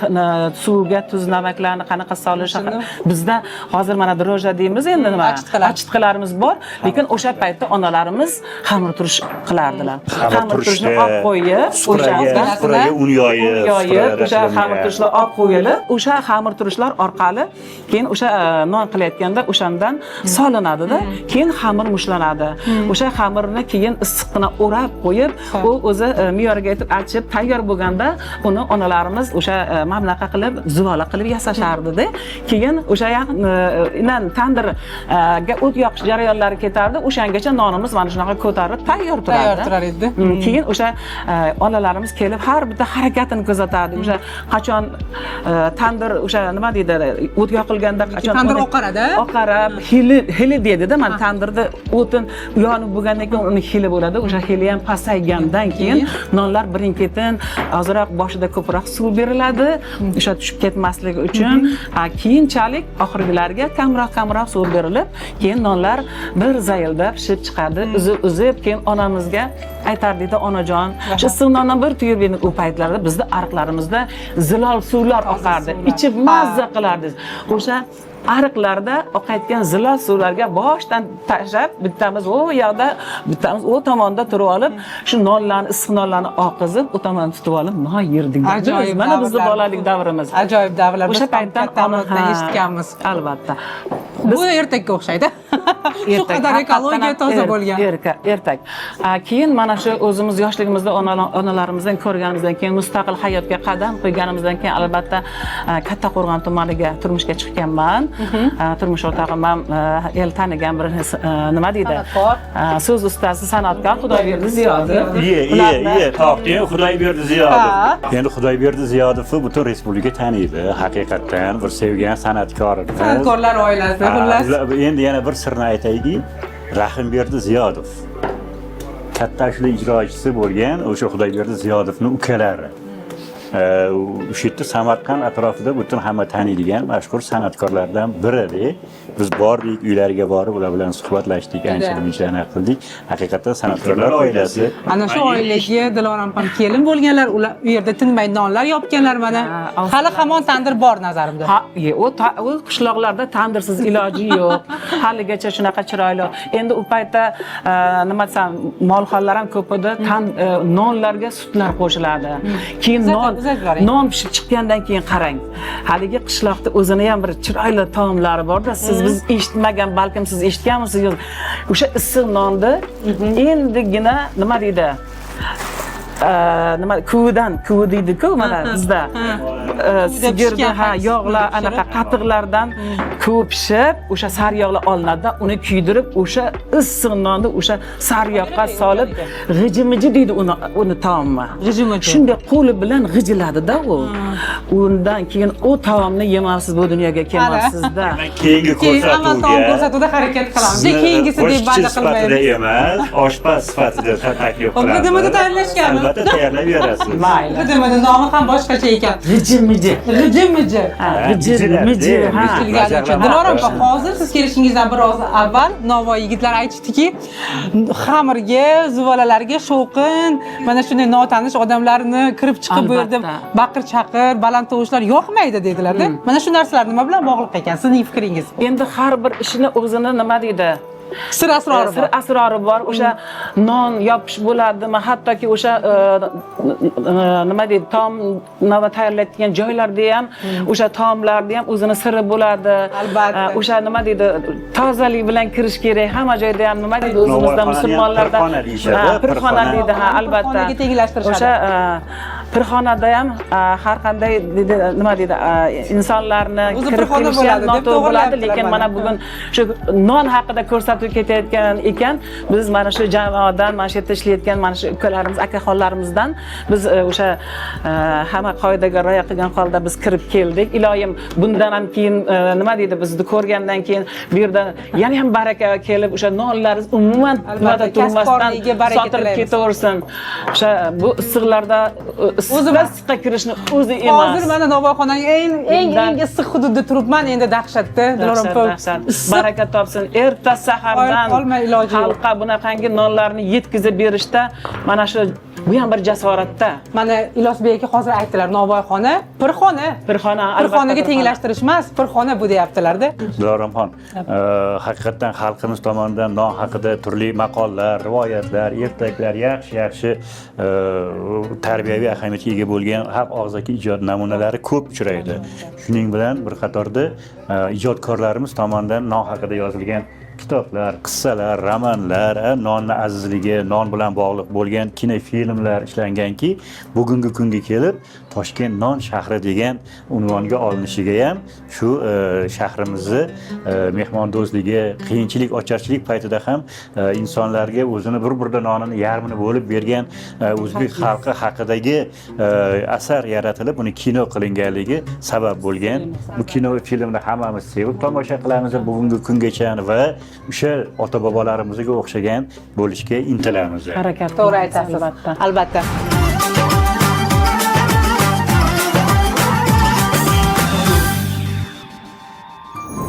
suvga tuz namaklarni qanaqa solishi. Bizda hozir mana dro'jja deymiz endi nima? Achitqilar. Achitqilarimiz bor, lekin o'sha paytda onalarimiz xamir turish qilardilar. Xamir turishni turishga, olib qo'yib, o'shanda supraga un yoyib, un yoyib, o'sha supralar xamir turishlar olib qo'yilib, o'sha xamir turishlar orqali keyin o'sha non qilayotganda o'shandan solinadida, keyin xamir mushlanadi. O'sha xamirni keyin issiqqina o'rab qo'yib, u o'zi me'yoriga yetib achib tayyor bo'lganda uni onalarimiz o'sha mana bunaqa qilib zuvala qilib yasashardida. Keyin o'sha tandirga o't yoqish jarayonlari ketardi. O'shangacha nonimiz mana shunaqa ko'tarilib tayyor turardi. Tayyor turar edi. Keyin o'sha onalarimiz kelib har bitta harakatini kuzatardi. O'sha qachon tandir o'sha nima deydi, o't yoqilganda qachon Tandir uni oqaradi? Oqarib, hili deydida, mana tandirda o'tin yonib bo'lgandan keyin uni hili bo'ladi. O'sha hili ham pasaygandan keyin nonlar birin-ketin ozroq boshida ko'proq suv beriladi, o'sha tushib ketmasligi uchun. Keyinchalik oxirgilarga kamroq suv berilib, keyin nonlar bir zaylda pishib chiqadi. Uzib keyin onamizga aytardikda, onajon, shu issiq nondan bir tuyib bering. U paytlarda bizda ariqlarimizda zilol suvlar oqardi. Ichib mazza qilardik. O'sha Ariqlarda oqayotgan zilol suvlarga boshdan tashlab, bittamiz u yoqda, bittamiz u tomonda turib olib, shu nonlarni, issiq nonlarni oqizib, u tomonni tutib olib non yerdik. Ajoyib Mana bizni davrlar. bolalik davrimiz. Ajoyib davrlar. O'sha Biz ham paytdan katta avloddan eshitganmiz. Albatta. Bu ertakka o'xshaydi. Shu Ertak. qadar ekologiya Haqiqatdan toza ham bo'lgan. Ertak. Keyin mana shu o'zimiz yoshligimizda onalarimizdan ko'rganimizdan keyin, mustaqil hayotga qadam qo'yganimizdan keyin, albatta, Kattaqo'rg'on tumaniga turmushga chiqqanman. Turmush o'rtog'im ham el tanigan bir nima deydi? San'atkor. So'z ustasi, san'atkor Xudoyberdi Ziyodov. Iye, iye, iye, topding, Xudoyberdi Ziyodov. Ha. Endi Xudoyberdi Ziyodovni butun respublika taniydi. Haqiqatdan bir sevgan san'atkorimiz. San'atkorlar oilasi, Ha, xullas. Endi yana bir sirni aytayki, Rahimberdi Ziyodov katta ashula ijrochisi bo'lgan o'sha Xudoyberdi Ziyodovning ukalari. O'sha yerda Samarqand atrofida butun hamma taniydigan mashhur san'atkorlardan biri. Biz bordik, uylariga borib, ular bilan suhbatlashdik, ancha muncha anaqa qildik. Haqiqatdan san'atkorlar oilasi. Ana shu oilaga Dilorom ham kelin bo'lganlar, ular u yerda tinmay nonlar yopganlar mana. Ha, Hali hamon tandir bor nazarimda. Ha, u qishloqlarda tandirsiz iloji yo'q. Haligacha shunaqa chiroyli. Endi u paytda nima desam, molxonlar ham ko'p edi. Nonlarga sutlar qo'shiladi. Keyin Uzatib yuboring. Non pishib chiqqandan keyin qarang. Haligi qishloqda o'zini ham bir chiroyli taomlari borda. Siz biz eshitmagan, balkim siz eshitganmisiz? Yo'q. O'sha issiq nonni endigina nima deydi? Nima kuvidan, kuvi deydi-ku mana bizda. Sigirni pishgan ha, qaysi yog'lar, pishirib. Anaqa qatiqlardan kuvi pishib, o'sha sariyog'lar olinadi, uni kuydirib, o'sha issiq nonni o'sha sariyog'ga solib, g'ijimiji deydi uni taomni. G'ijimiji. Shunday qo'li bilan g'ijiladida u. Undan keyin u taomni yemaysiz, bu dunyoga kelmaysizda. Keyingi Keyin amal taom ko'rsatuvga ko'rsatuvda harakat qilamiz. sizni Keyingisi deb qo'shiqchi va'da sifatida qilmaymiz. emas, oshpaz sifatida taklif qilamiz. G'ijimini tayyorlashganmi? Albatta tayyorlab berasiz. Mayli. G'ijimini nomi ham boshqacha ekan. G'ijimiji. G'ijimiji. Ha, g'ijimiji, ha. Bilgani uchun. Dilorom opa, hozir siz kelishingizdan biroz avval Navoiy yigitlar aytishdiki, xamirga, zuvalalarga shovqin, mana shunday notanish odamlarni kirib chiqib bu yerda Albatta. baqir-chaqir, baland tovushlar yoqmaydi dedilar-da. Mana shu narsalar nima bilan bog'liq ekan sizning fikringiz? Endi har bir ishini o'zini nima deydi? Sir asrori Sir bor. asrori bor. O'sha non yopish bo'ladimi, hattoki o'sha nima deydi, taom nima tayyorlaydigan joylarda ham, o'sha taomlarda ham o'zini siri bo'ladi. Albatta. O'sha nima deydi, tozalik bilan kirish kerak hamma joyda ham, nima deydi, o'zimizda Novvoyxonani ham musulmonlarda pirxona deyishadi, Ha, pirxona pirxona. deydi, ha, albatta. Pirxonaga tenglashtirishadi. O'sha pirxonada ham har qanday deydi, nima deydi, insonlarni O'zi kirib pirxona kelishi ham bo'ladi deb noto'g'ri bo'ladi, to'g'rilayaptilar lekin mana. mana bugun shu non haqida ko'rsatuv ketayotgan ekan, biz mana shu jamoadan, mana shu yerda ishlayotgan mana shu ukalarimiz, akaxonlarimizdan biz o'sha hamma qoidaga rioya qilgan holda biz kirib keldik. Iloyim bundan ham keyin nima deydi, bizni ko'rgandan keyin bu yerda yana ham baraka kelib, o'sha nonlar umuman Albatta, nimada turmasdan kasbkorligiga baraka sotilib tilaymiz. ketaversin. O'sha bu issiqlarda O'zi issiqqa kirishni o'zi emas. Hozir mana Novvoyxonaning eng eng eng issiq hududida turibman, endi dahshatda. Dilorom Dahshat, opa, dahshat. issiq. Baraka topsin. Erta sahardan Qoyil qolmay iloji yo'q. xalqqa bunaqangi nonlarni yetkazib berishda mana shu bu ham bir jasoratda. Mana Ilyosbek aka hozir aytdilar, Novvoyxona pirxona. Pirxona, albatta, Pirxonaga pirxona. tenglashtirish emas, pirxona bu deyaptilar-da. Diloromxon, haqiqatdan xalqimiz tomonidan non haqida turli maqollar, rivoyatlar, ertaklar, yaxshi-yaxshi tarbiyaviy ahamiyatga ega bo'lgan xalq og'zaki ijod namunalari ko'p uchraydi. Shuning bilan bir qatorda ijodkorlarimiz tomonidan non haqida yozilgan kitoblar, qissalar, romanlar, nonni azizligi, non bilan bog'liq bo'lgan kinofilmlar ishlanganki, bugungi kunga kelib Toshkent non shahri degan unvonga olinishiga ham shu shahrimizni mehmondo'stligi, qiyinchilik, ocharchilik paytida ham insonlarga o'zini bir burda nonini yarmini bo'lib bergan o'zbek xalqi haqidagi asar yaratilib, uni kino qilinganligi sabab bo'lgan. Bu kino filmni hammamiz sevib tomosha qilamiz bugungi kungacha va o'sha ota bobolarimizga o'xshagan bo'lishga intilamiz. Harakat To'g'ri qilamiz, aytasiz. albatta. Albatta.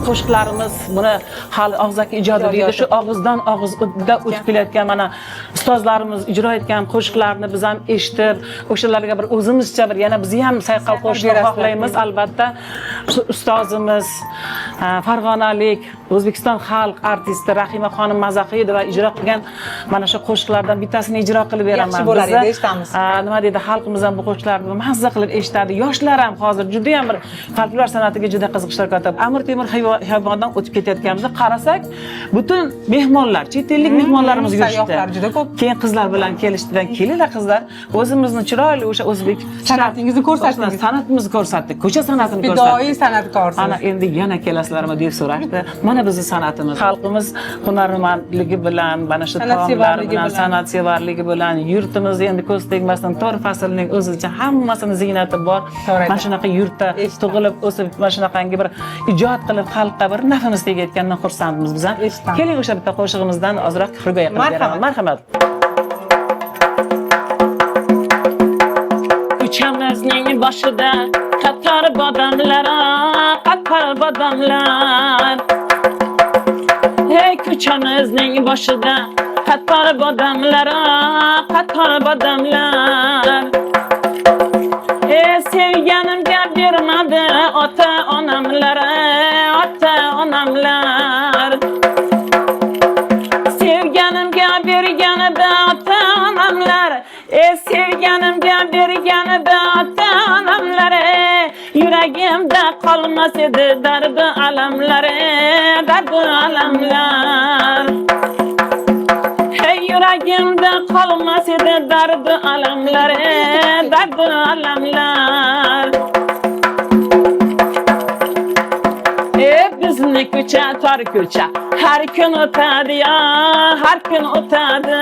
Qo'shiqlarimiz buni hali og'zaki ijodi deydi. Shu og'izdan og'izda o'tib kelayotgan mana ustozlarimiz ustozlarimiz ijro etgan qo'shiqlarni biz ham eshitib, o'shalarga bir o'zimizcha bir yana bizni ham sayqal qo'shishni berasizlar. xohlaymiz albatta. Shu ustozimiz farg'onalik O'zbekiston xalq artisti Rahima xonim Mazahidova ijro qilgan mana shu qo'shiqlardan bittasini ijro qilib beraman. Yaxshi bo'lar Bizni, edi, eshitamiz. Nima deydi, xalqimiz ham bu qo'shiqlarni mazza qilib eshitadi. Yoshlar ham hozir juda ham bir folklor san'atiga juda qiziqishlar katta. Amir Temur xiyobonidan o'tib ketayotganimizda qarasak, butun mehmonlar, chet ellik mehmonlarimiz yurishdi. Sayyohlar juda ko'p. Keyin qizlar bilan kelishdidan kelinglar qizlar, o'zimizni chiroyli o'sha o'zbek San'atingizni ko'rsatdingiz. San'atimizni ko'rsatdik, ko'cha san'atini ko'rsatdik. Fidoyi san'atkorsiz. Ana endi yana kelasizlarmi deb so'rashdi. Mana bizni san'atimiz. Xalqimiz hunarmandligi bilan, mana shu taomlar San'atsevarligi bilan, bilan. san'atsevarligi bilan yurtimiz endi ko'z tegmasin, to'r faslning o'zicha hammasini ziynati bor. To'g'ri Mana shunaqa yurtda Eshitdim. tug'ilib o'sib, mana shunaqangi bir ijod qilib xalqqa bir nafimiz tegayotganidan xursandmiz biz ham. Eshitdim. Keling o'sha bitta qo'shig'imizdan ozroq hikoya qilib Marhamat. beraman. Marhamat. Ko'chamizning boshida qator bodamlar, qator bodamlar. Hey, ko'chamizning boshida qator bodamlar, qator bodamlar. E sevganimga bermadi ota onamlar, ota onamlar. Sevganimga berganida ota onamlar, e sevganimga berganida ota onamlar, yuragimda qolmas edi dardi alamlar, dardi alamlar. Hey, yuragimda qolmas edi dardi alamlar, dardi alamlar. E bizni ko'cha tor ko'cha, har kun o'tadi ya, har kun o'tadi.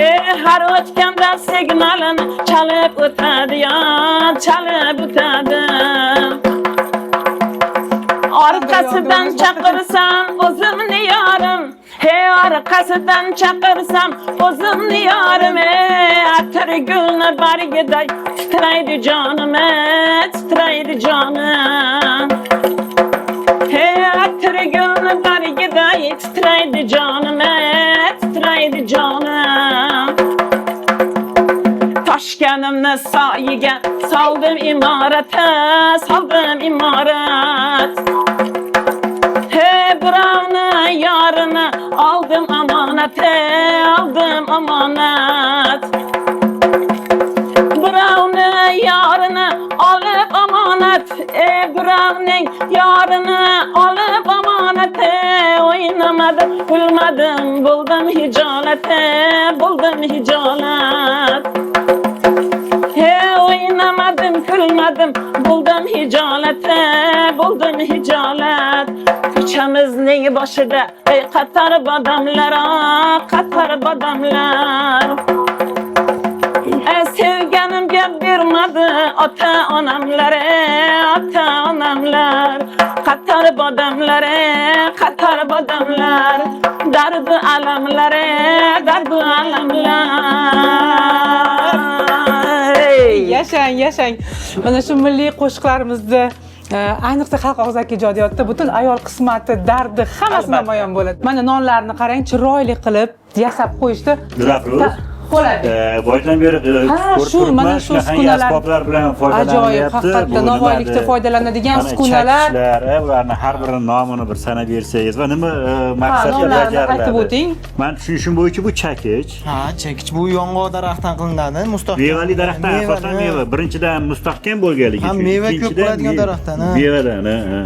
E har o'tganda signalini chalib o'tadi ya, chalib o'tadi. Orqasidan chaqirsam o'zimni yorim, hey orqasidan chaqirsam o'zimni yorim, ey atir gulni bargiday titraydi jonim, ey titraydi jonim. Hey atir gulni bargiday titraydi jonim, ey titraydi jonim. Toshkanimni soyiga soldim imorat, soldim imorat. Hey birovni yorini oldim omonat, oldim omonat. Birovni yorini olib omonat, birovning yorini olib omonat, o'ynamadim, kulmadim, bo'ldim hijolat, bo'ldim hijolat. He o'ynamadim, kulmadim, bo'ldim hijolat, bo'ldim hijolat. Ko'chamizning boshida ey qator bodamlar, qator bodamlar. Sevganimga bermadi ota onamlar, ota onamlar. Qator bodamlar, qator bodamlar. Dardi alamlar, dardi alamlar. Yashang, yashang. Mana shu milliy qo'shiqlarimizni, ayniqsa xalq og'zaki ijodiyotida butun ayol qismati, dardi hammasi namoyon bo'ladi. Mana nonlarni qarang, chiroyli qilib yasab qo'yishdi. Dilafruz. Bo'ladi. Boydan beri Ha, ko'rib shu, turibman, mana shu shunaqangi uskunalar asboblar bilan ajoyib, foydalanilyapti. haqiqatda Bu nima novvoylikda edi? foydalanadigan Mana uskunalar. chakichlar, ularni har birini nomini bir sanab bersangiz va nima maqsadga nomlarini bajariladi? aytib o'ting. Man tushunishim bo'yicha bu chakich. Ha, chekich bu yong'oq daraxtdan qilinadi, mustahkam. Mevali daraxtdan Mevali, asosan ha. meva. Birinchidan mustahkam bo'lganligi Ha, uchun. meva ko'p ikkinchidan bo'ladigan daraxtdan, ha. Mevadan, ha, ha.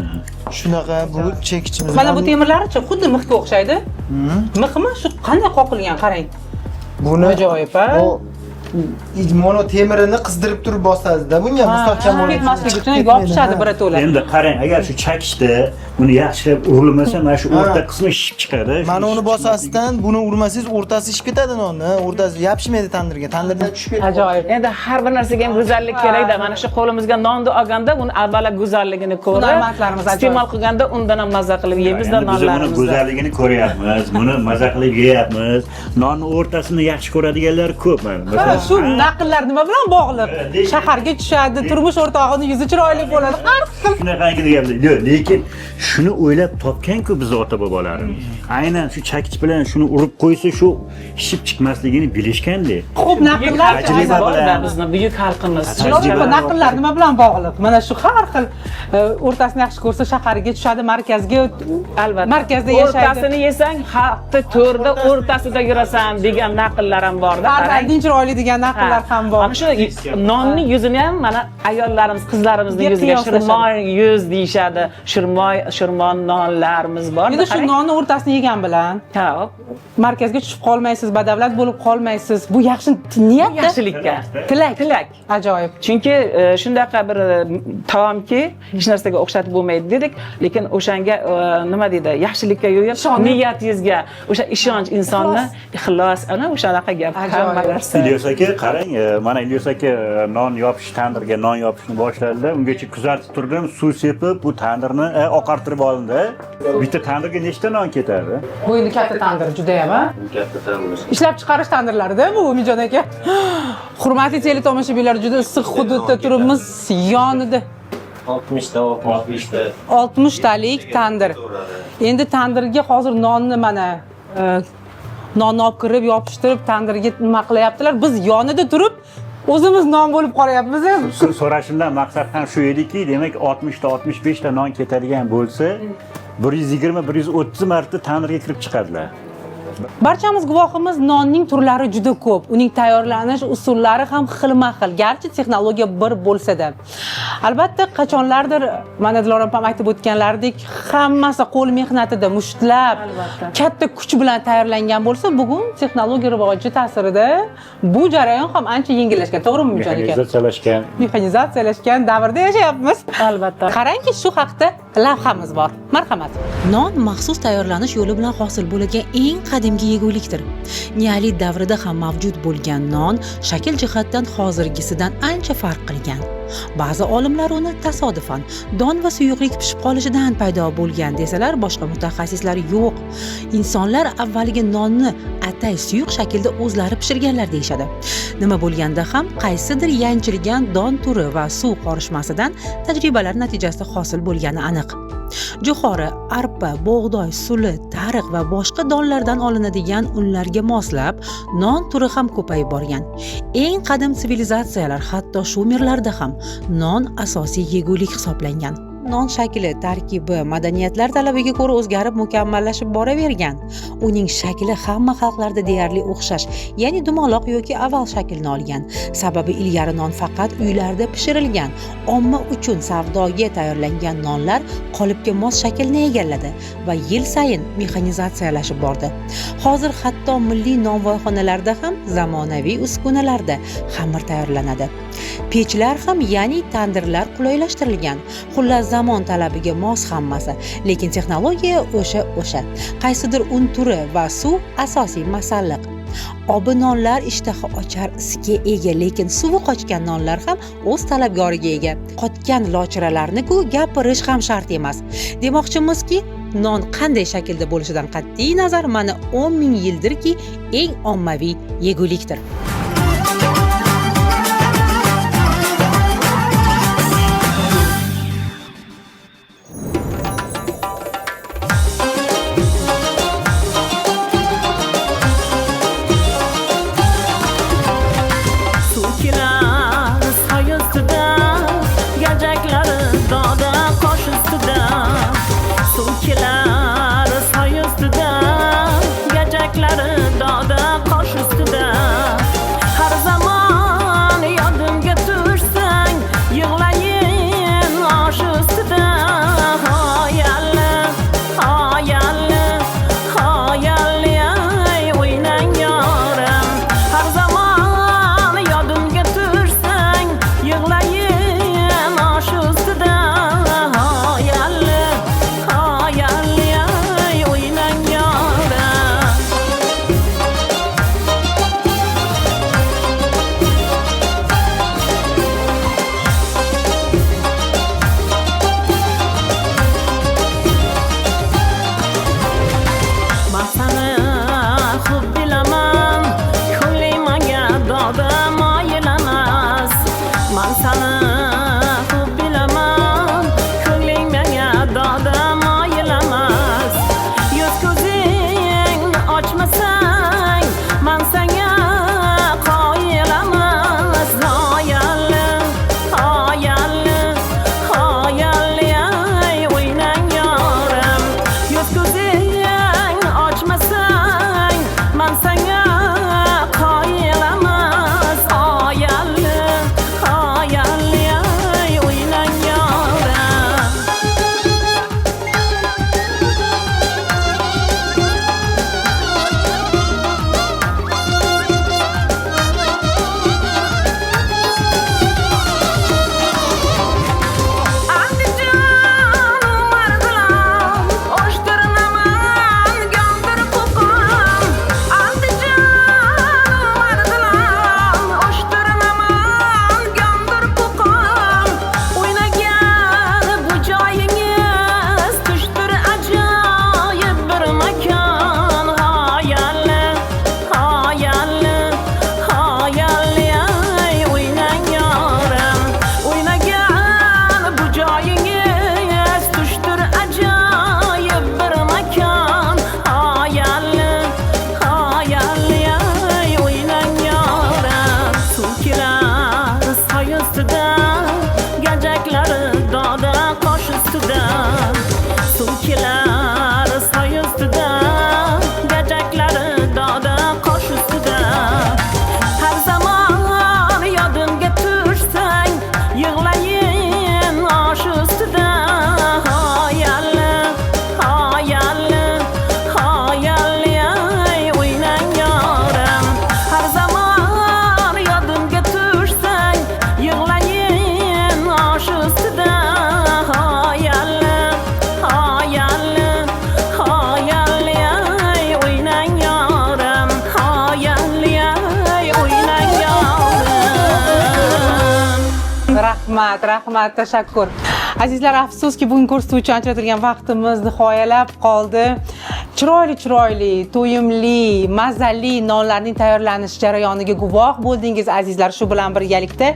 Shunaqa bu chekichimiz. Mana bu temirlarichi xuddi mixga o'xshaydi. Mixmi? Shu qanday qoqilgan qarang. Buni Ajoyib, a? Bu mono temirini qizdirib turib bosadi-da, bunga mustahkam Chiqib bo'ladi. ketmasligi uchun Chiqib yopishadi ketmaydi, ha. birato'la. Endi qarang, agar shu chakichda uni yaxshilab urilmasa, mana shu Ha. o'rta qismi shishib chiqadi. Mana uni bosasidan buni urmasangiz o'rtasi shishib ketadi nonni, o'rtasi yopishmaydi tandirga, tandirdan tushib ketadi. Ajoyib. Endi har bir narsaga ham go'zallik kerakda. Mana shu qo'limizga nonni olganda uni avvalo go'zalligini ko'rib, Hunarmandlarimiz ajoyib. iste'mol qilganda undan ham mazza qilib yeymiz-da Endi biz buni nonlarimizni. go'zalligini ko'ryapmiz, buni maza qilib yeyapmiz. Nonni o'rtasini yaxshi ko'radiganlar ko'p mana. Ha, Masalan, shu naqllar nima bilan bog'liq? Lekin- Shaharga tushadi, turmush o'rtog'ini yuzi chiroyli bo'ladi. Har xil. Shunaqangi gaplar. Yo'q, lekin Shuni o'ylab topgan-ku bizni ota bobolarimiz. Aynan shu chakich bilan shuni urib qo'ysa, shu shishib chiqmasligini bilishganda. Xo'p, naqllar Tajriba Bor-da bilan. bizni buyuk xalqimiz. Tajriba. Bu naqllar nima bilan bog'liq? Mana shu har xil o'rtasini yaxshi ko'rsa shaharga tushadi, markazga, Albatta. Markazda yashaydi. O'rtasini yesang, xalqni to'rda o'rtasida yurasan degan naqllar ham bor-da. Qarang. Farzanding chiroyli degan naqllar ham bor. Mana shu nonni yuzini ham mana ayollarimiz, qizlarimizning Ga yuziga qiyoslashadi. shirmoy yuz deyishadi. Shirmoy, shirmon nonlarimiz bor. Endi shu nonni o'rtasini yegan bilan Ha, markazga tushib qolmaysiz, badavlat bo'lib qolmaysiz. Bu yaxshi niyat. yaxshilikka. Tilak. Tilak. Ajoyib. Chunki shundaqa bir taomki hech narsaga o'xshatib bo'lmaydi dedik, lekin o'shanga nima deydi, yaxshilikka yo'yib, niyatingizga o'sha ishonch insonni ixlos, ana o'shanaqa gap hamma Ajoyib. narsa. Ilyos aka qarang, mana Ilyos aka non yopish tandirga non yopishni boshladilar. Ungacha kuzatib turdim, suv sepib bu tandirni oqartirib olindi. Bitta tandirga nechta non ketadi? Bu endi katta tandir judayam, a? Katta tandir. Ishlab chiqarish tandirlarida bu Umidjon aka. Hurmatli teletomoshabinlar, juda issiq hududda turibmiz. Yonida 60 ta, 65 ta. 60 talik tandir. Endi tandirga hozir nonni mana nonni olib kirib, yopishtirib tandirga nima qilyaptilar. Biz yonida turib o'zimiz non bo'lib qolyapmiz. So'rashimdan maqsad ham shu ediki, demak 60 ta 65 ta non ketadigan bo'lsa, 120 130 marta tandirga kirib chiqadilar. Barchamiz guvohimiz, nonning turlari juda ko'p. Uning tayyorlanish usullari ham xilma-xil, garchi texnologiya bir bo'lsa-da. Albatta, qachonlardir mana Dilorom opam aytib o'tganlaridek, hammasi qo'l mehnatida mushtlab, katta kuch bilan tayyorlangan bo'lsa, bugun texnologiya rivoji ta'sirida bu jarayon ham ancha yengillashgan. To'g'rimi, Umidjon aka? Mexanizatsiyalashgan. Mexanizatsiyalashgan davrda yashayapmiz. Albatta. Qarangki, shu haqda lavhamiz bor. Marhamat. Non maxsus tayyorlanish yo'li bilan hosil bo'ladigan eng qadimgi yegulikdir. Neolit davrida ham mavjud bo'lgan non shakl jihatdan hozirgisidan ancha farq qilgan. Ba'zi olimlar uni tasodifan don va suyuqlik pishib qolishidan paydo bo'lgan desalar, boshqa mutaxassislar yo'q. Insonlar avvaliga nonni atay suyuq shaklda o'zlari pishirganlar deyishadi. Nima bo'lganda ham qaysidir yanchilgan don turi va suv qorishmasidan tajribalar natijasida hosil bo'lgani aniq. Jo'xori, arpa, bug'doy, suli, tariq va boshqa donlardan olinadigan unlarga moslab non turi ham ko'payib borgan. Eng qadim sivilizatsiyalar, hatto shumerlarda ham non asosiy yegulik hisoblangan. Non shakli, tarkibi madaniyatlar talabiga ko'ra o'zgarib, mukammallashib boravergan. Uning shakli hamma xalqlarda deyarli o'xshash, ya'ni dumaloq yoki oval shaklni olgan. Sababi ilgari non faqat uylarda pishirilgan. Omma uchun savdoga tayyorlangan nonlar qolipga mos shaklni egalladi va yil sayin mexanizatsiyalashib bordi. Hozir hatto milliy nonvoyxonalarda ham zamonaviy uskunalarda xamir tayyorlanadi. Pechlar ham, ya'ni tandirlar qulaylashtirilgan. Xullas, zamon talabiga mos hammasi, lekin texnologiya o'sha. Qaysidir un turi va suv asosiy masalliq. Obi nonlar ishtaha ochar isga ega, lekin suvi qochgan nonlar ham o'z talabgoriga ega. Qotgan lochiralarni-ku gapirish ham shart emas. Demoqchimizki, non qanday shaklda bo'lishidan qat'iy nazar mana 10 ming yildirki eng ommaviy yegulikdir. Suv kelar soy ustida, gajaklari doda qosh ustida. Suv kelar soy ustida, gajaklari doda qosh ustida. Rahmat, rahmat, tashakkur. Azizlar, afsuski, bugun ko'rsatuv uchun ajratilgan vaqtimiz nihoyalab qoldi. Chiroyli chiroyli, to'yimli, mazali nonlarning tayyorlanish jarayoniga guvoh bo'ldingiz, azizlar. Shu bilan birgalikda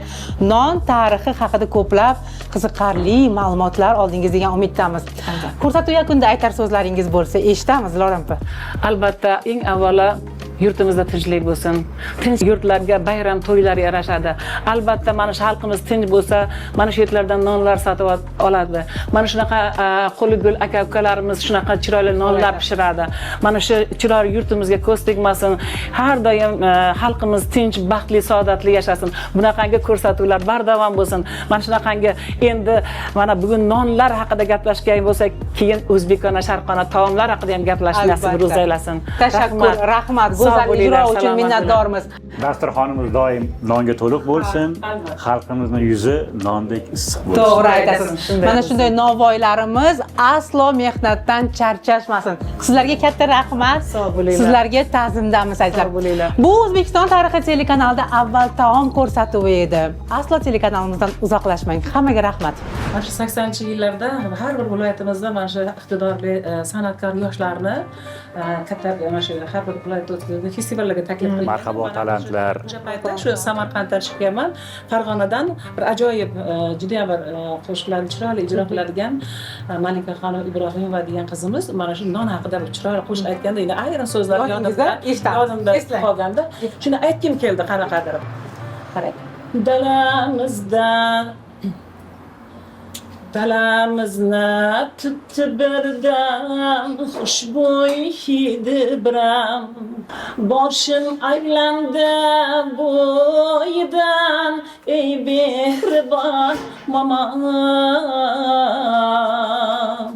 non tarixi haqida ko'plab qiziqarli ma'lumotlar oldingiz degan umiddamiz. Ko'rsatuv yakunida aytar so'zlaringiz bo'lsa, eshitamiz, Lola opa. Albatta, eng avvalo yurtimizda tinchlik bo'lsin. Tinch yurtlarga bayram to'ylar yarashadi. Albatta, mana shu xalqimiz tinch bo'lsa, mana shu yerlardan nonlar sotib oladi. Mana shunaqa qo'li gul aka ukalarimiz shunaqa chiroyli nonlar pishiradi. Mana shu chiroyli yurtimizga ko'z tegmasin. Har doim xalqimiz tinch, baxtli, saodatli yashasin. Bunaqangi ko'rsatuvlar bardavom bo'lsin. Mana shunaqangi, endi mana bugun nonlar haqida gaplashgan bo'lsak, keyin o'zbekona, sharqona taomlar haqida ham gaplashish nasib Albatta. ro'zi aylasin. Tashakkur, rahmat. Sog' Go'zal ijro bo'linglar, uchun salomat minnatdormiz. Dasturxonimiz doim nonga to'liq bo'lsin, xalqimizni yuzi nondek issiq bo'lsin. To'g'ri aytasiz. Shunday Mana bo'lsin. shunday novvoylarimiz aslo mehnatdan charchashmasin. Sizlarga katta rahmat. Sog' bo'linglar. Sizlarga ta'zimdamiz, azizlar. Sog' bo'linglar. Bu O'zbekiston tarixi telekanalida Avval taom ko'rsatuvi edi. Aslo telekanalimizdan uzoqlashmang. Hammaga rahmat. Mana shu 80-yillarda har bir viloyatimizda mana shu iqtidorli san'atkor yoshlarni katta mana shu har bir viloyatda o'tkazilgan festivallarga taklif qilgan. Marhabo, Mana talantlar. O'sha paytda shu Samarqanddan chiqqanman. Farg'onadan bir ajoyib, judayam bir qo'shiqlarni chiroyli ijro qiladigan Malika xonim Ibrohimova degan qizimiz mana shu non haqida bir chiroyli qo'shiq aytganda, endi ayrim so'zlar Yodingizda? yodimda Eshitamiz. yodimda Eslang. qolganda, shuni aytgim keldi qanaqadir. Qarang. Dalamizdan dalamizni tutdi birdan xushbo'y hidi biram, boshim aylandi bo'yidan, ey mehribon momam.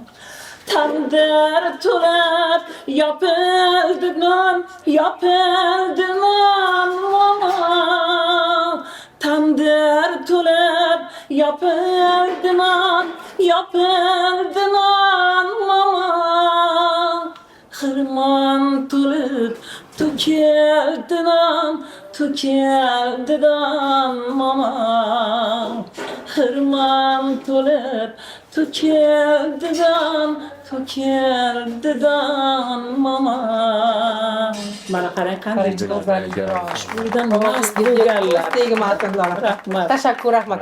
Tandir to'lib yopildi non, yopildi non, momam. Tandir to'lib yopildi non, yopildi non, momam. Xirmon to'lib to'kildi non, to'kildi non, momam. Xirmon to'lib to'kildi don, to'kildi don, momam. Mana qarang, qanday xushbo'ydan mast bo'lganlar. Tegmasin, Lola. Rahmat. Tashakkur, rahmat.